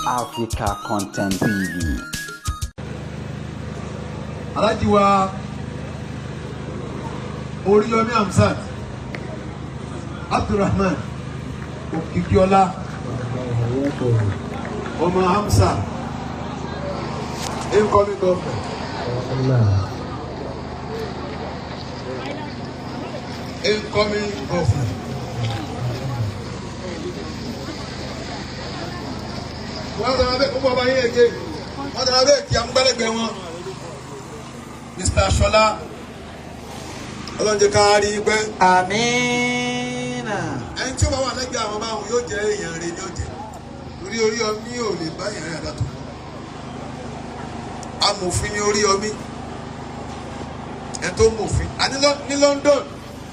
Africa Content TV. Alhaji wa Oríyọmí Hamzat Abdulrahman Òkìkíọlá ọmọ Hamza, incoming governor. Incoming governor. Wọ́n dára bẹ́ẹ̀ kó bọ́ bá yín èké, wọ́n dára bẹ́ẹ̀ kí amúgbálẹ́gbẹ̀ẹ́ wọn. Mr. Ṣọlá, Ọlọ́run jẹ́ ká rí i pẹ́. Àmín. Ẹni tí ó bá wà lẹ́gbẹ̀ẹ́ àwọn báwọn yóò jẹ́ èèyàn rẹ̀ ní ọ̀jẹ̀. Torí Oríyọmí ò lè bá èèyàn rẹ̀ àdàtọ̀. Amòfin ni Oríyọmí. Ẹni tó mòfin. Àní ní London,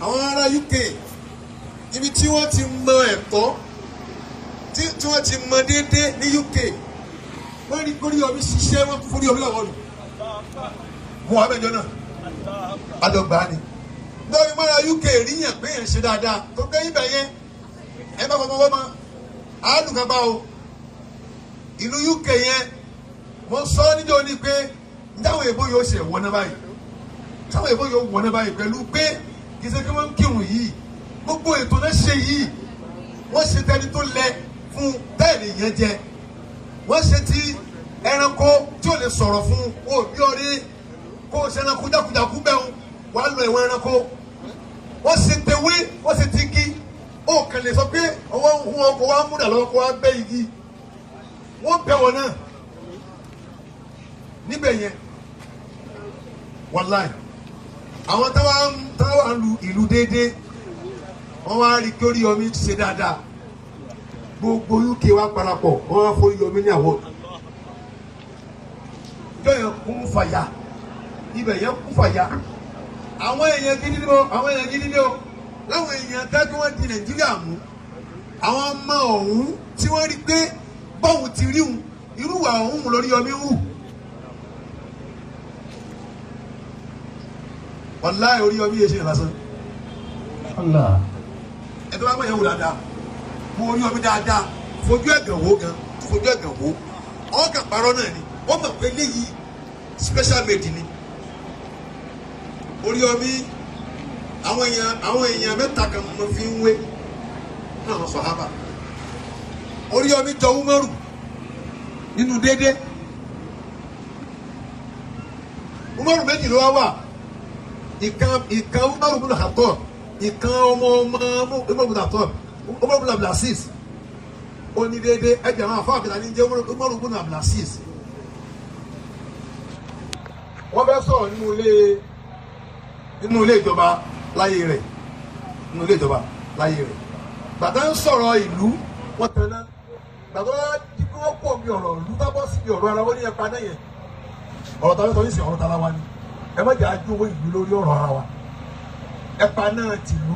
àwọn ará UK, ibi tí wọ́n ti mọ ẹ̀tọ́, tí wọ́n ti mọ déédéé ní UK, wọ́n rí Oríyọmí ṣiṣẹ́, wọ́n fún Oríyọmí lọ́wọ́ lù. Muhammed náà adọgba ni lórí mọ́ra UK ríyàn pé yẹn ṣe dáadáa tó gbé ibẹ̀ yẹn ẹ bá fọmọ wọ́mọ àádùnkàbá o. Ìlú UK yẹn wọ́n sọ níjọ́ ní pé táwọn èèbó yóò ṣe wọ́n náà báyìí, táwọn èèbó yóò wọ́n náà báyìí pẹ̀lú pé kì í ṣe kí wọ́n ń kírun yìí, gbogbo ètò náà ṣe yìí, wọ́n ṣe tẹni tó lẹ fún bẹ́ẹ̀ nìyẹn jẹ, wọ́n ṣe ti ẹranko tí ò lè sọ̀rọ̀ fún òbí ọ̀rẹ́ kó o ṣe ẹranko jákujàku bẹ́ẹ̀ o wàá lọ ẹ̀wọ̀n ẹranko. Wọ́n ṣe tewé, wọ́n ṣe tigi, ó kàn lè sọ pé ọwọ́ ń hun ọkọ̀ wa múdà lọ́wọ́ kó wa bẹ́ igi, wọ́n bẹ̀ wọ́n náà níbẹ̀ yẹn. Wàláì àwọn táwa ń lu ìlú déédéé, wọ́n wá rí kí Oríyọmí ṣe dáadáa, gbogbo UK wa parapọ̀ wọ́n wá fún Oríyọmí ní àwọ̀ jọyọ̀ kún fàyà, ibẹ̀ yẹn kún fàyà. Àwọn èèyàn gidi ni o, àwọn èèyàn gidi ni o, láwọn èèyàn tẹ́ kí wọ́n di Nàìjíríà mú, àwọn ọmọ ọ̀hún tí wọ́n rí pé bọ́ọ̀hún ti rí hun, irúwà ọ̀hún l'Oríyọmí hù. Wàláhì Oríyọmí yẹn ṣe yẹn lásán. Ẹ tó bá mọ̀ yẹn wò dáadáa, mo Oríyọmí dáadáa, fojú ẹ̀gàn wò gan, fojú ẹ̀gàn wò, ọ̀gàn parọ́ náà ni, wọ́n mọ̀ pé léyìí special made ni. Oríyọmí àwọn èèyàn mẹ́ta kan mo fi ń wé náà sọ̀hábà. Oríyọmí jọ Umaru nínú déédé. Umaru méjì ló wá wà, ìkan Umaru bin Khattab, ìkan ọmọ ọmọ Umaru bin Khattab, Umaru bin Abdulaziz. Ó ní déédé ẹgbẹ́ àwọn afọ àkàtà ní jẹ́ Umaru bin Abdulaziz. Wọ́n fẹ́ sọ̀rọ̀ nínú ilé ìjọba láyé rẹ̀, nínú ilé ìjọba láyé rẹ̀. Gbàtà ń sọ̀rọ̀ ìlú wọ́n tanná, gbàtà wọ́n di pé wọ́n pọ̀ bí ọ̀rọ̀ ìlú tá bọ́ síbi ọ̀rọ̀ ara wọn ní ẹ̀pa náà yẹn. Ọ̀rọ̀ tàbí tọ́jú sí ọ̀rọ̀ tara wa ni, ẹ má jẹ́ àjò owó ìlú lórí ọ̀rọ̀ ara wa. Ẹ̀pa náà tìlú,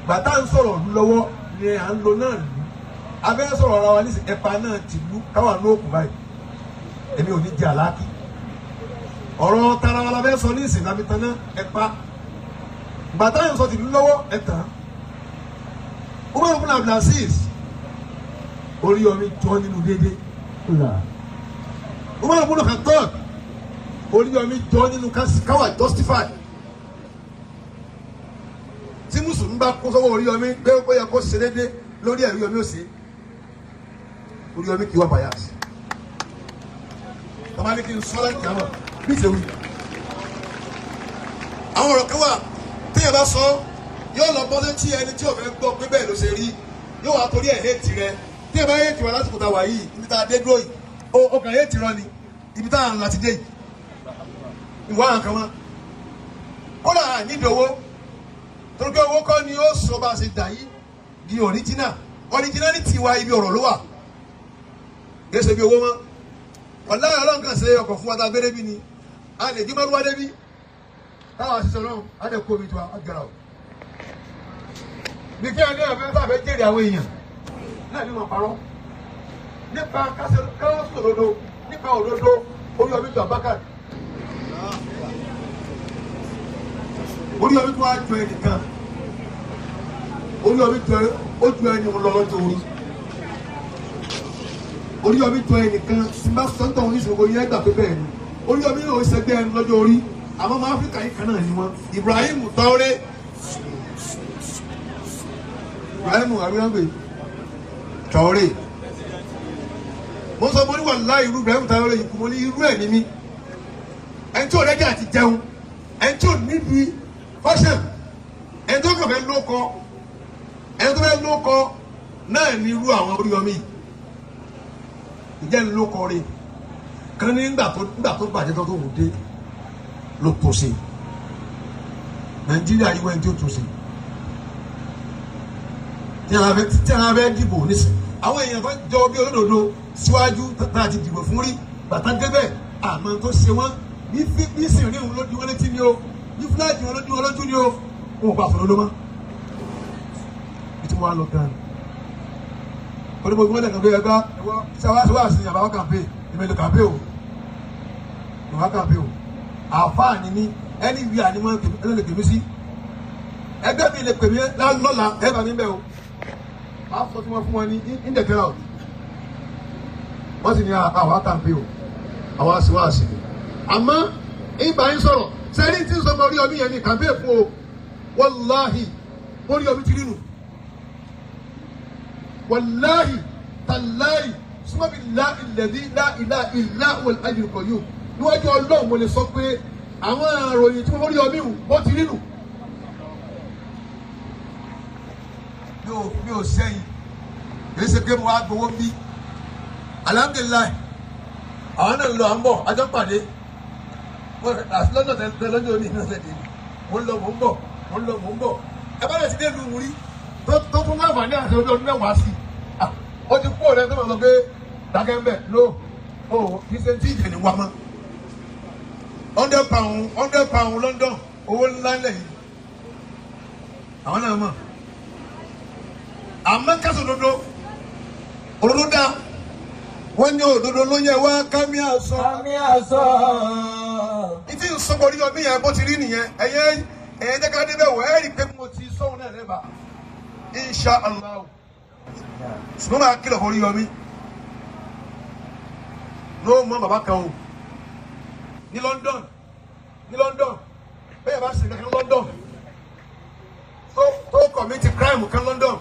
gbàtà ń sọ̀rọ̀ ìlú lọ́wọ́ ni à ń lo náà lù. Abẹ́ sọ̀rọ̀ ara wa nísìn, ẹ̀pa náà tìlú káwà ní òkú báyìí. Èmi ò ní jẹ àlákì. Ọ̀rọ̀ tara wa la fẹ́ sọ ní ìsìn láti tanná ẹ̀pa. Bàtà yẹn sọ tìlú lọ́wọ́ ẹ̀tàn. Umaru bin Abdulaziz, Oríyọmí jọ nínú déédéé. Umaru bin Khattab, Oríyọmí jọ nínú káwà justify. Tí mùsùlùmí bá kó sọ́wọ́ Oríyọmí pé ó yẹ kó ṣe déédéé lórí ẹ̀, Oríyọmí ò ṣe. Oríyọmí kì í wá bias. Tọ́ba ní kí n sọ láti àmọ́ bí ṣe wí. Àwọn ọ̀rọ̀ kan wà téèyàn bá sọ yóò lọ bọ́ létí ẹni tí ò fẹ́ gbọ́ pé bẹ́ẹ̀ ló ṣe rí, yóò wá torí ẹ̀ hétì rẹ. Téèyàn bá hétì wá lásìkò tá a wà yìí, ibi tá a dé dúró yìí, ó kàn hétì rọ ni, ibi tá a ń láti dé yìí, ìwà nǹkan mọ́. Kódà nídìí owó, torí pé owó kọ́ ni ó sọ bá a ṣe dà yìí di original. Original ní tiwa ibi ọ̀rọ̀ ló wà, kì í ṣe bí owó mọ́. Wàláhì Ọlọ́run kan ṣe ọkọ̀ fún wa tá a gbé débi ni, a lè gbé mọ́lúwá débi táwọn àṣìṣe Ọlọ́run á lè kó omi tó a gẹ̀rọ. Ní kí ẹni ọ̀fẹ́ sáfẹ́ jèrè àwọn èèyàn náà ní wọn parọ́ nípa káwọ́sì òdodo, nípa òdodo Oríyọmí tó Abubakar. Oríyọmí tó wá jọ ẹnìkan, Oríyọmí tó ó ju ẹni lọ lọ́jọ́ orí. Ó Oríyọmí jọ ẹnìkan tí n bá sọ́ńtọ̀ òun nísìnyí yẹn gbà pé bẹ́ẹ̀ ni Oríyọmí yóò ṣẹgbẹ́ ẹni lọ́jọ́ orí àmọ́ ọmọ Áfíríkà yìí kan náà ni wọ́n. Ibrahim Traoré, Ibrahim abiyanbe Traoré, mo sọ mo ní wàláhì irú Ibrahim Traoré yìí kú, mo ní irú ẹ̀ ní mí. Ẹni tí ò rẹ́jà àti jẹun, ẹni tí ò níbi fashion, ẹni tó kàn fẹ́ lóko, ẹni tó fẹ́ lóko náà ní irú àwọn Oríyọmí yìí. Ìjẹ́ ń lóko rí kan ní nígbà tó bàjẹ́ tó wù dé ló tó ṣe. Nàìjíríà yìí wẹ́n tí ó tó ṣe tí àwọn abẹ́ dìbò nísìn, àwọn èèyàn kan jọ bí olódodo síwájú tá a ti dìbò fún rí bàtà débẹ̀, àmọ́ tó ṣe wọ́n bí sì rí òun lójú wọn létí ni o, bí fúláàjì wọn lójú wọn lójú ni o, wọn ò bá fọlọ́ ló mọ́ bí tí wọ́n á lọ gan-an. Onímọ̀ ìgbìmọ̀ lẹ́kàn pé ẹgbẹ́ ṣáwáṣíwáṣí àbáwá kàmpé ìmẹ̀lẹ̀ kàmpé o, ìwà kàmpé o, àfáà ni mí, ẹni wí ànímọ́ ẹni lè pèmí sí ẹgbẹ́ mi lè pèmí lọ́la ẹ bá mi bẹ́ o, máa sọ tí wọ́n fún wọn ní in the crowd. Wọ́n sì ní àwa kàmpé o, àwa ṣíwáṣí ni. Àmọ́ ìgbà yín sọ̀rọ̀ sẹ́ni tí ń sọ ọmọ Oríyọmí yẹn ní kàmpé fún o, wàláhì Oríyọmí ti rí nù, wàláhì tàláhì súnmọ́bí láìlẹ̀dí láìlá wal hayyul qayyum níwájú Ọlọ́run mo lè sọ pé àwọn àròyìn tí mo rí ọmí wù bó ti rí nù. Mi ò sẹ́yìn kì í ṣe pé mo wá gbowó ń bí, alhamdulilayi àwọn náà ń lọ à ń bọ̀ àjọ pàdé lọ́dọ̀ tẹ lọ́jọ́ òní náà tẹ̀lé mo ń lọ mo ń bọ̀ mo ń lọ mo ń bọ̀ ẹ bá lè ti dé lu wúrí tó tún láǹfààní àti ọdún mẹ́wàá sí i ó ti kú ọ̀rẹ́ tó máa sọ pé dákẹ́ ń bẹ̀ ló o kì í ṣe tí ìjẹ̀ ní wa mọ́. £100 £100 London owó ńlá ńlẹ̀ yìí àwọn náà mọ̀. Àmọ́ kásán òdodo òdodo dá wọ́n ní òdodo ló yẹ wá kámi àṣọ. Kámi àṣọ. Ìtì ń sọ Oríyọmí yẹn bó ti rí nìyẹn, ẹ̀yẹ ẹ̀yẹ jẹ́ ká débẹ̀ wọ̀ ẹ́ rí i pé mo ti sọ́hun náà lẹ́bàá insha allah. Ṣùgbọ́n máa kìlọ̀ fún Oríyọmí ló mọ bàbá kan o ní London, ní London bẹ́ẹ̀ bá ṣe kankan London tó commit crime kan London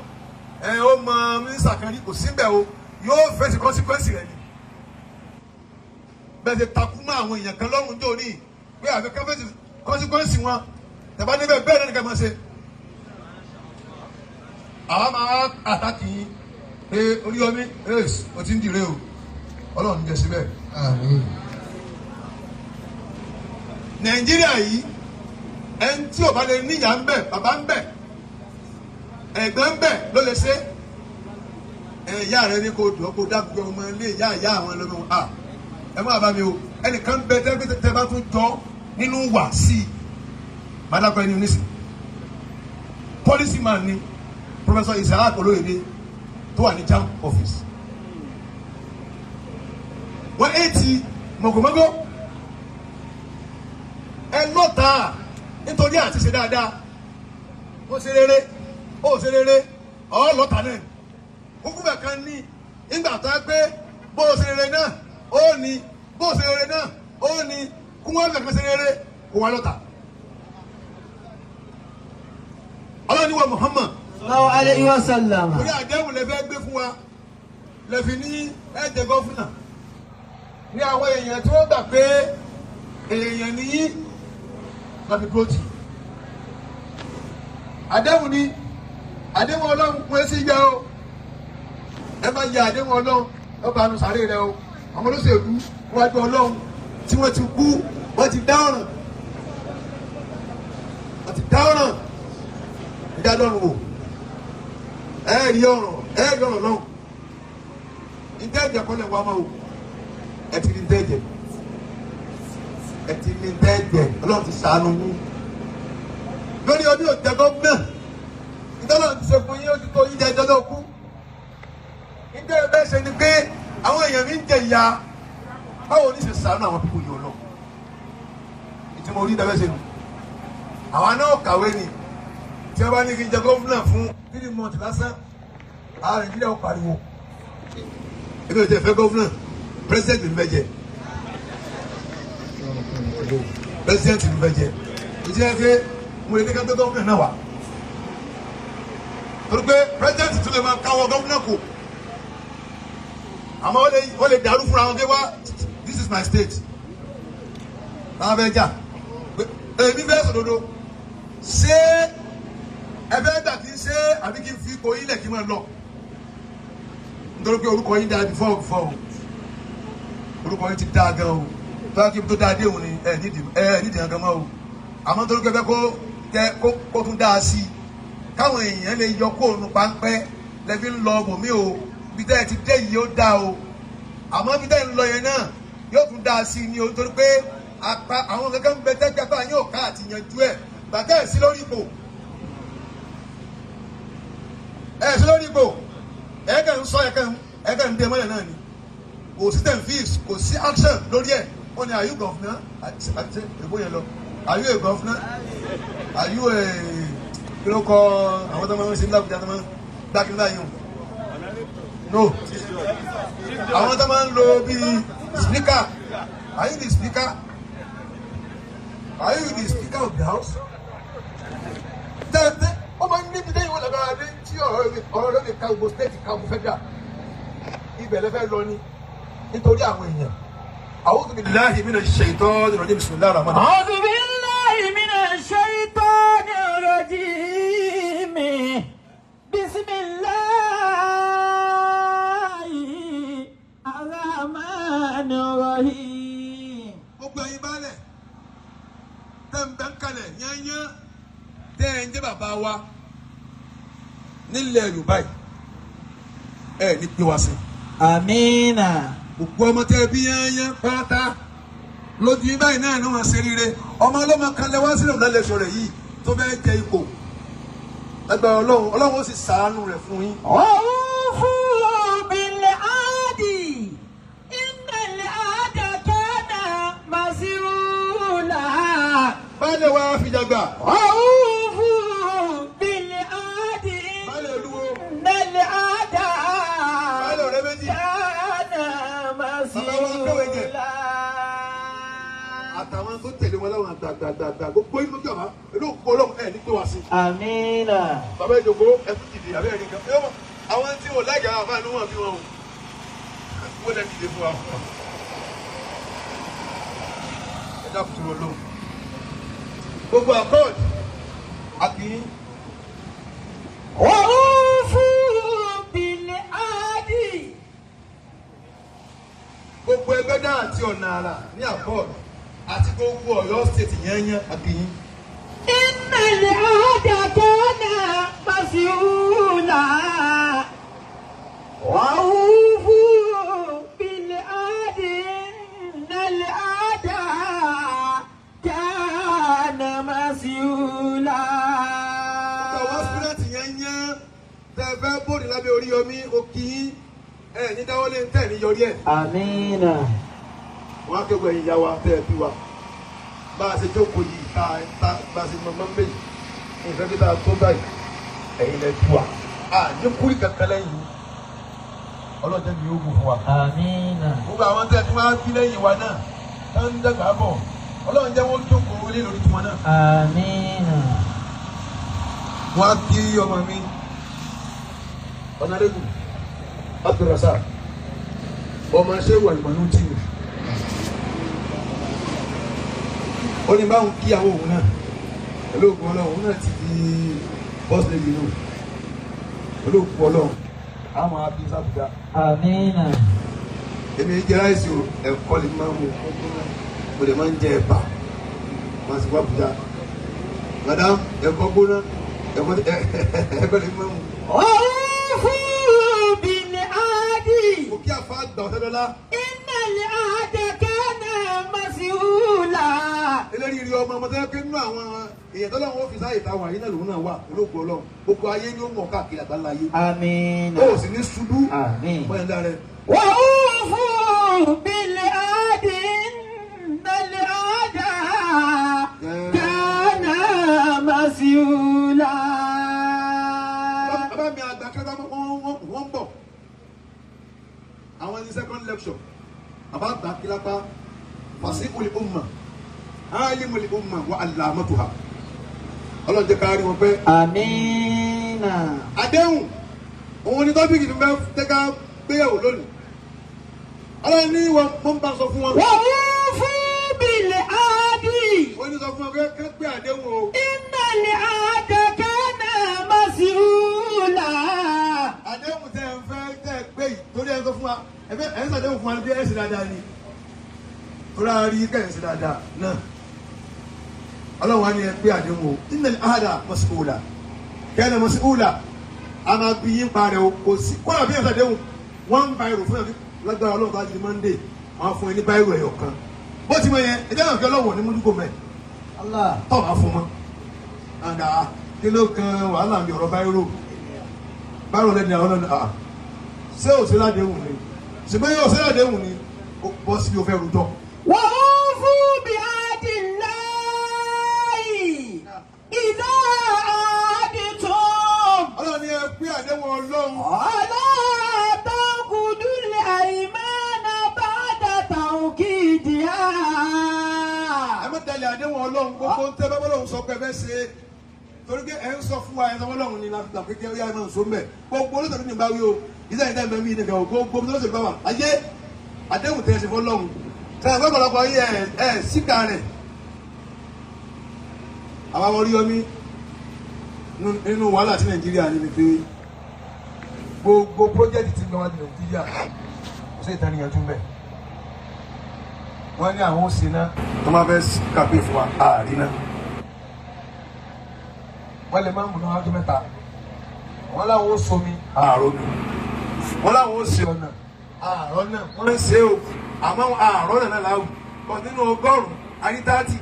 ẹ ó mọ mínísítà kan rí kò síbẹ̀ o, yóò face consequence rẹ̀ ni. Bẹ́ẹ̀ ṣe takú mọ́ àwọn èèyàn kan lọ́rùn jò ní pé àfi kan face consequence wọn tẹ̀bá níbẹ̀ bẹ́ẹ̀ náà nìkan máa ṣe. Àwọn máa àtàkì yín pé Oríyọmí ace o ti ń dìre o, Ọlọ́run jẹ síbẹ̀. Àmín. Nàìjíríà yìí ẹni tí ò bá lè níyà ń bẹ, bàbá ń bẹ, ẹ̀gbọ́n ń bẹ ló lè ṣe. Ìyá rẹ ní kò dùn ọ́ kó dágbé ọmọ ilé ìyá ìyá àwọn ẹlòmíràn wọn ẹ má bá mi o, ẹnìkan bẹ tẹ bá tún jọ nínú wà sí i mádàkọ ẹni onísìn policy man ni Professor Isaac Olóyèdè tó wà ní JAMB office. Wọ́n ètì mọ̀gòmọ́gó ẹ lọ́ta nítorí àti ṣe dáadáa, ó ṣe rere ó ṣe rere ọ̀ lọ́ta náà kúkú bẹ̀ kan ní nígbà tó ẹ pé bó o ṣe rere náà ó ní bó o ṣe rere náà ó ní kú wọ́n bẹ̀ kan ṣe rere kó wá lọ́ta. Ọlọ́run ní wa Muhammad Sallallahu alayhi wa sallam. orí àdéhùn lè fẹ́ gbé fún wa lè fi ní ẹ̀jẹ̀ gọ́fúnà ní àwọn èèyàn tí wọ́n gbà pé èèyàn nìyí láti dúró tì. Àdéhùn ni àdéhùn Ọlọ́run pé sí yẹ o, ẹ má yẹ àdéhùn Ọlọ́run ẹ bá nu sàárè rẹ o. Àwọn olóṣèlú wájú Ọlọ́run tí wọ́n ti kú wọ́n ti dá ọ̀ràn, wọ́n ti dá ọ̀ràn ìdádọ́rùn wò ẹ rí ọ̀ràn, ẹ rí ọ̀ràn lọ́hùn. Ntẹ́jẹ̀ kọ́lẹ̀ wá máa wò ẹ ti rí ntẹ́jẹ̀, ẹ ti rí ntẹ́jẹ̀, Ọlọ́run ti ṣàánú yín lórí ọdún òjẹ gómìnà ìtọ́lọ́run ti ṣe fún yín ó ti tó yín jẹ ẹjọ́ náà kú. Ntẹ́ ẹ bẹ́ẹ̀ ṣe ni pé àwọn èèyàn mi ń jẹ ìyá, báwo ní ṣe ṣàánú àwọn pípọ̀ yìí ọlọ́ ìtì mo rí ìdábẹ́ ṣe nù. Àwa náà kàwé ni tí wọ́n bá ní kí n jẹ gómìnà fún 3 months lásán, àwọn Nàìjíríà ó pariwo. Èmi ò tẹ̀ fẹ́ governor, president mi fẹ́ jẹ. President mi fẹ́ jẹ. Ìjẹ́ ẹ pé mo lè ní ká gbé governor náà wá. Torí pé president tún lè máa káwọ́ governor kù. Àmọ́ ó lè dàrú fúnra wọn pé wá, this is my state. Táwọn fẹ́ jà. Èmi fẹ́ sòdodo. Ṣé ẹ fẹ́ gbà kí n ṣe àbí kí n fi ipò yín lẹ̀ kí n máa lọ? Nítorí pé orúkọ yín dáa before o. Orúkọ yín ti dáa gan o. Tọ́lá kí n tó dáa dé òun ni ẹ nídìí gan mọ́ o. Àmọ́ nítorí pé fẹ́ kó tún dáa sí i. Káwọn èèyàn lè yọ kó òun páńpẹ́ lẹ́bí ń lọ bòmí o. Ibi tẹ́ ẹ ti dé yìí ó dáa o. Àmọ́ ibi tẹ́ ẹ ń lọ yẹn náà yóò tún dáa sí i ni o. Nítorí pé àwọn kankan ń bẹ tẹ́gbẹ́ bá yóò ká àti yanjú ẹ̀. Gbàtẹ́ ẹ̀ sí lórí ipò. Ẹ̀ sí lórí ipò. Ẹ̀ kàn ń sọ ẹ̀ kàn ń dé mọ́lẹ̀ náà ni. Kò sí ten fifths, kò sí action lórí ẹ̀. Wọ́n ní are you governor? Àti èbó yẹn lọ. Are you a governor? Are you a kí ló kọ àwọn tó máa ń ṣe ní Àbújá tó máa ń dákí ńlá yìí o? No. Àwọn tó máa ń lo bíi speaker. Are you the speaker? Are you the speaker of the house? Tẹ́tẹ́ ó máa ń níbi déyìnwó lágbára dé tí ọ̀rọ̀ ló lè ka gbogbo state ka gbogbo federal. Ibẹ̀ lẹ́fẹ̀ẹ́ lọ ni nítorí àwọn èèyàn. A'udhu billahi minash shaitani rajim. Bismillahir rahmanir rahim. A'udhu billahi minash shaitani rajim. Bismillahir rahmanir rahim. Gbogbo ẹ̀yin baálẹ̀ tẹ́ ń bẹ́ ń kalẹ̀ yányán tẹ́ ẹ̀ ń jẹ́ bàbá wa nílẹ̀ Yorùbá yìí ẹ̀ ní pé wá sí. Amina. Gbogbo ọmọ tẹ́ bí yányán pátá lójú yín báyìí náà ni wọ́n ṣe rire. Ọmọ ọlọ́mọ kan lẹ wá sílẹ̀ lálẹ́ rẹ̀ yìí tó fẹ́ jẹ ipò. Lágbára Ọlọ́run, Ọlọ́run ó sì ṣàánú rẹ̀ fún yín. Awfu bil ahdi innal ahda kana mas'ula. Baálé wa fìjàgbà. Awfu bil ahdi Baálé olúwo. innal ahda Baálé ọ̀rẹ́ méjì. kana Bàbá wa kéwé jẹ. mas'ula. Àtàwọn tó tẹ̀lé wọn láwọn àgbàgbàgbà gbogbo inú jọba ìlú òkú Ọlọ́run ẹ̀ ní pé wá sí. Amina. Bàbá ìjòkó ẹ tún dìde àbẹ́ ẹ̀rí kan. Àwọn tí ò láìka àwọn àfáà ni wọ́n bí wọn o. Wọ́n lè dìde fún wa. Ẹ dákun tó lọ lóhùn. Gbogbo àkọọ̀dù àkìyín. Awfu bil ahdi. Gbogbo ẹgbẹ́ náà àti ọ̀nà àrà ní àkọọ̀dù àti gbogbo Ọ̀yọ́ state yányán àkìyín. Innal ahda kana mas'ula. Wa'ufu bil ahdi innal ahda kana mas'ula. Àwọn aspirant yányán tẹ fẹ́ bòrì lábẹ́ Oríyọmí òkìyín ẹ̀ ní dáwọ́lé ń tẹ̀ ní yọrí ẹ̀. Amina. Wọ́n á kéwòn ẹ̀yin ìyá wa tẹ́ ẹ bí wa. Bá a ṣe jókòó yìí tá a bá a ṣe mọ mọ́ méjì ìfẹ́ kí tá a tó báyìí ẹ̀yin lẹ bí wa. À ní kúrì kankan lẹ́yìn Ọlọ́jọ́ mi yóò gùn fún wa. Amina. Gbogbo àwọn tẹ́ ẹ tí wọ́n á bí lẹ́yìn wa náà tá ń dàgbà bọ̀ Ọlọ́run jẹ́ wọ́n jókòó lé lórí tiwọn náà. Amina. Wọ́n á kí ọmọ mi Ọ̀nàdẹ́gùn Abdulrasaq ọmọ ṣé wà ìmọ̀nù tì mí. Ó ní báwọn kí àwọn òun náà pẹ̀lú ògùn Ọlọ́run òun náà ti di bọ́ọ̀sì lẹ́yìn náà pẹ̀lú ògùn Ọlọ́run àwọn máa bí sábùdá. Amina. Èmi jẹ ráìsì o, ẹ̀kọ́ lè máa mú mo lè máa ń jẹ ẹ̀bà máa sì wá bùdá. Madam ẹ̀kọ́ gbóná ẹ̀kọ́ lè máa mú. Awfu bil ahdi. Mo kí àfa àgbà ọ̀sẹ̀ lọ́la. Innal ahda kana mas'ula. Eléyìí rí ọmọ ọmọdé pé nínú àwọn èèyàn tọ́lọ́run ó fi sáyè táwọn àyè náà lòun náà wà olóògùn Ọlọ́run gbogbo ayé ni ó mọ̀ káàkiri àgbáńlá ayé. Amina. Ó sì ní ṣubú. Àmín. Bọ́yá ńlá rẹ̀. Wa'ufu bil ahdi innal ahda kana mas'ula. Bàbá mi àgbà kẹ́kọ̀ọ́ wọ́n ń bọ̀. Àwọn ní second lecture. Bàbá àgbà kílápá fasihul umma alimul umma wa alamatuha. Ọlọ́run jẹ́ ká rí wọn pẹ́. Amina. Àdéhùn òun ni tọ́pìkì tó fẹ́ tẹ́ka gbéyàwó lónìí. Ọlọ́run ní wọn mọ́ ń bá sọ fún wọn. وأوفوا بالعهد Wọ́n ní sọ fún wọn pé ká gbé àdéhùn o. إن العهد كان مسؤولا. Àdéhùn tẹ́ ẹ ń fẹ́ tẹ́ ẹ gbé yìí torí ẹ ń sọ fún wa ẹ fẹ́ ẹ ń sàdéhùn fún wa bí ẹ ṣe dáadáa ni. Torí a rí kẹ́ ẹ ṣe dáadáa náà. Ọlọ́run wa ní ẹ gbé àdéhùn o. Innal ahda mas'ula. Kana mas'ula. A máa bí yín parẹ́ o. Kò sí kọ́lá bí ẹ sàdéhùn. Wọ́n ń ba èrò fún yàrá lágbára Ọlọ́run tó á di Monday. Wọ́n á fún ẹ ní báyìí ẹ̀yọ̀ kan. Bó ti mọ yẹn, ẹ jẹ́ àwọn kí Ọlọ́run ò ní mójúkò mẹ́. Allah. Tọ́ bá fún mọ́. Àdá kí ló kan wàhálà mi ọ̀rọ̀ báyìí báyìí lẹ́ni àwọn ọ̀nà àà ṣé ò sí ládéhùn ni ṣùgbọ́n yóò sí ládéhùn ni ó bọ́ síbi ó fẹ́ rújọ́. وأوفوا بعهد الله إذا عاهدتم. Ọlọ́run ni ẹ pé àdéhùn Ọlọ́run. ولا تنقضوا الأيمان بعد توكيدها. Ẹ má dalẹ̀ àdéhùn Ọlọ́run gbogbo ń tẹ́ bá Ọlọ́run sọ pé ẹ fẹ́ ṣe torí pé ẹ ń sọ fún wa ẹ sọ fún Ọlọ́run ni láti gbà pé kí ẹ yá ẹ máa ń so mbẹ gbogbo olóṣèlú ní báwí o ìṣe ìdá ìbẹ̀ mí nìkan o gbogbo olóṣèlú bá wà ayé àdéhùn tẹ́ ẹ ṣe fún Ọlọ́run tẹ́ ẹ gbọ́dọ̀ yé ẹ ẹ síkà rẹ̀ àwọn Oríyọmí nínú wàhálà tí Nàìjíríà ní ni pé gbogbo pọ́jẹ́tì tí ń lọ wá ní Nàìjíríà kò sí ìtàníyànjú mbẹ wọ́n ní àwọn ó ṣe ná tó máa fẹ́ kàpé fún wa àárín náà wọ́n lè má múná wájú mẹ́ta wọ́n láwọn ó somi àárọ̀ mi wọ́n láwọn ó ṣe ọ̀nà àárọ̀ náà wọ́n ń ṣe o àmọ́ àárọ̀ náà láwù kọ́ nínú 100 àrí 30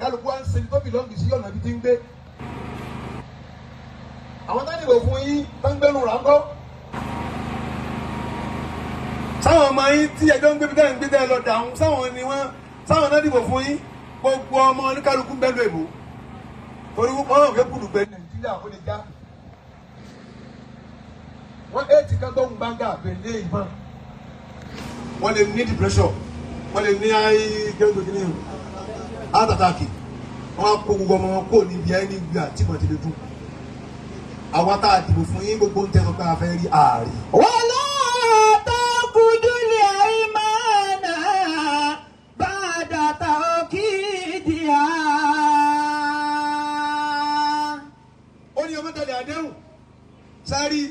kálukú wa ń ṣe tó bìlọ́ǹgì sí ọ̀nà ibi tí ń gbé àwọn tó dìbò fún yín tó ń gbẹ́nu ráńkọ́ sáwọn ọmọ yín tí ẹjọ́ ń gbé bí tẹ́ ń gbé tẹ́ lọ dàrún sáwọn ni wọ́n sáwọn náà dìbò fún yín gbogbo ọmọ oníkálukú bẹ́ẹ̀ lọ èbó torí wọ́n hàn pé kùdùgbẹ́ Nàìjíríà ó lè já wọ́n éèdì kan tó ń gbáǹgà àbẹ̀lé ìbọn wọ́n lè ní depression wọ́n lè ní ayé gẹ́gẹ́ heart attack wọ́n á kó gbogbo ọmọ wọn kó níbi ayé níbi àti ìmọ̀ ti lè dùn àwa tá a dìbò fún yín gbogbo ń tẹ́sán pé a fẹ́ rí ààrẹ. ولا تنقضوا الأيمان بعد توكيدها. Ó ní ọmọ tẹ̀lé àdéhùn sáré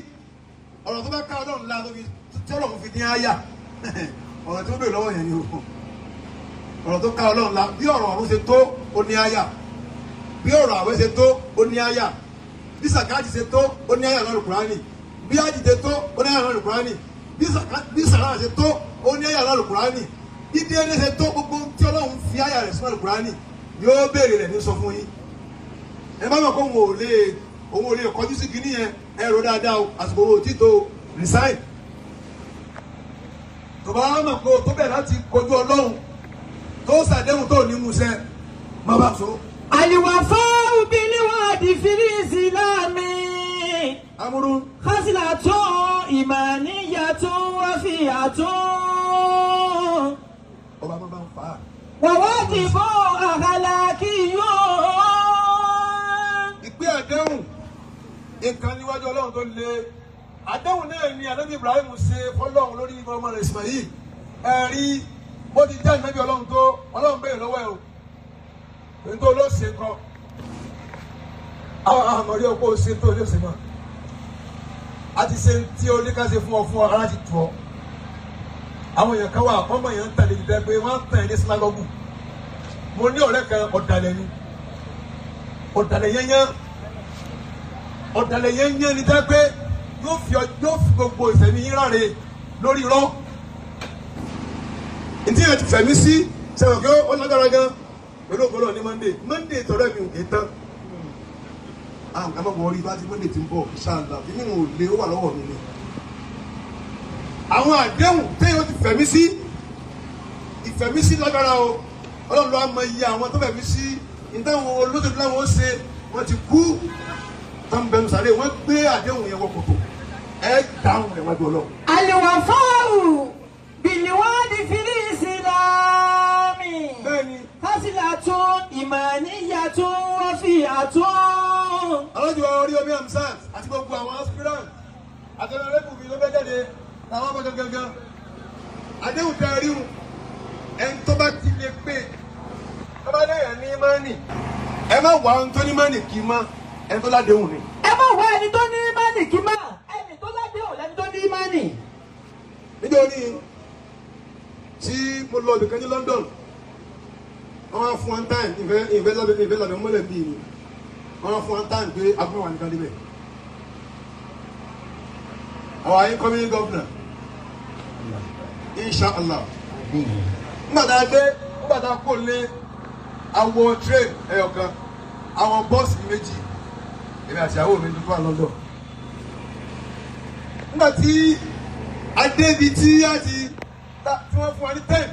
ọ̀rọ̀ tó bá ká Ọlọ́run la tó fi tí Ọlọ́run fi dín áyà ọ̀rọ̀ tó bèèrè lọ́wọ́ yẹn ni o ọ̀rọ̀ tó ká Ọlọ́run la bí ọ̀rọ̀ ọ̀run ṣe tó ó ní áyà bí ọ̀rọ̀ àwẹ̀ ṣe tó ó ní áyà bí sàkáàtì ṣe tó ó ní áyà lọ́rùn Kùránì bí ájì ṣe tó ó ní áyà lọ́rùn Kùránì bí sàrà ṣe tó ó ní áyà lọ́rùn Kùránì bí díẹ̀ ṣe tó gbogbo tí Ọlọ́run fi áyà rẹ̀ sínú Kùránì yóò béèrè rẹ̀ ní sọ fún yín. Ẹ bá mọ̀ pé òun ò lè kọjú sí kinní yẹn ẹ rò dáadáa o àsìkò owó títò resign. Tó bá mọ̀ pé o tó bẹ̀ láti kojú Ọlọ́run tó ṣàdéhùn tó ní musẹ́ má bàa so. الوفاء بالوعد في الإسلام Amúrú خصلة إيمانية وفية ọba máa bá ń fà á. وواجب أخلاقي. Ìpè àdéhùn nǹkan níwájú Ọlọ́run tó le àdéhùn náà ni ànábì Ibrahim ṣe fọlọ́run lórí ọmọ rẹ̀ Ismail ẹ rí bó ti jẹ́ ànábì Ọlọ́run tó Ọlọ́run béèrè lọ́wọ́ ẹ o èyí tó ló ṣe kọ àwọn àmọ̀rí ọkọ̀ ṣe tó ló ṣe mọ́ a ti ṣe tí o ní ká ṣe fún ọ fún ọ ara ti tù ọ àwọn èèyàn kan wà ọmọ èèyàn ń tẹ̀lé ìdẹ́ pé wọ́n á tẹ̀ ní sinagogu mo ní ọ̀rẹ́ kan ọ̀dàlẹ̀ ni ọ̀dàlẹ̀ yẹnyẹn ọ̀dàlẹ̀ yẹnyẹn ni tẹ́ pé yóò fi gbogbo ìfẹ̀mí yín ráre lórí irọ́ ntí yẹn ti fẹ̀mí sí sẹ́wọ̀n kí ó lágbára gan pẹ̀lú ògbọ́dọ̀ ní Monday Monday tọ̀rọ̀ mi ò kì í tán àwọn kan mọ̀ rí bá ti Monday ti ń bọ̀ ṣáàlà kí nínú ò lé ó wà lọ́wọ́ mi ni àwọn àdéhùn téèyàn ti fẹ̀mí sí ìfẹ̀mí sí lágbára o Ọlọ́run ló á mọ iye àwọn tó fẹ̀mí sí ìtàwọn olóṣèlú láwọn ó ṣe wọ́n ti kú tán bẹnu sáré wọ́n gbé àdéhùn yẹn wọ kòtò. Ẹ dáhùn rẹ̀ wájú Ọlọ́run. الوفاء بالوعد في الإسلام Bẹ́ẹ̀ni. خصلة إيمانية رفيعة. Alájọ Oríyọmí Hamzat àti gbogbo àwọn aspirant àti ọ̀rẹ́bù mi ló fẹ́ jáde làwọn ọmọ gangan. Àdéhùn tẹ ríhun ẹni tó bá ti lè pé tó bá lẹ́yìn ní mánì, ẹ má wà ohun tó ní mánì kì í mọ́ ẹni tó ládéhùn ni. Ẹ má wá ẹni tó ní ìmánì kí má ẹni tó ládéhùn lẹni tó ní ìmánì. Nítorí tí mo lọ ibìkan ní London, wọ́n wá fún one time ìfẹ́ lábẹ́ ìfẹ́ lábẹ́ mọ́lẹ̀ bíi ni wọ́n wá fún one time pé agbóhùn wà nìkan níbẹ̀. Our incoming governor, inshallah, nígbà tá a dé, nígbà tá a kó lé awọ train ẹyọkan, àwọn bọ́ọ̀sì méjì, èmi àti ìyàwó mi tuntun wà London. Nígbà tí a débi tí a ti tí wọ́n fún wa ní 10.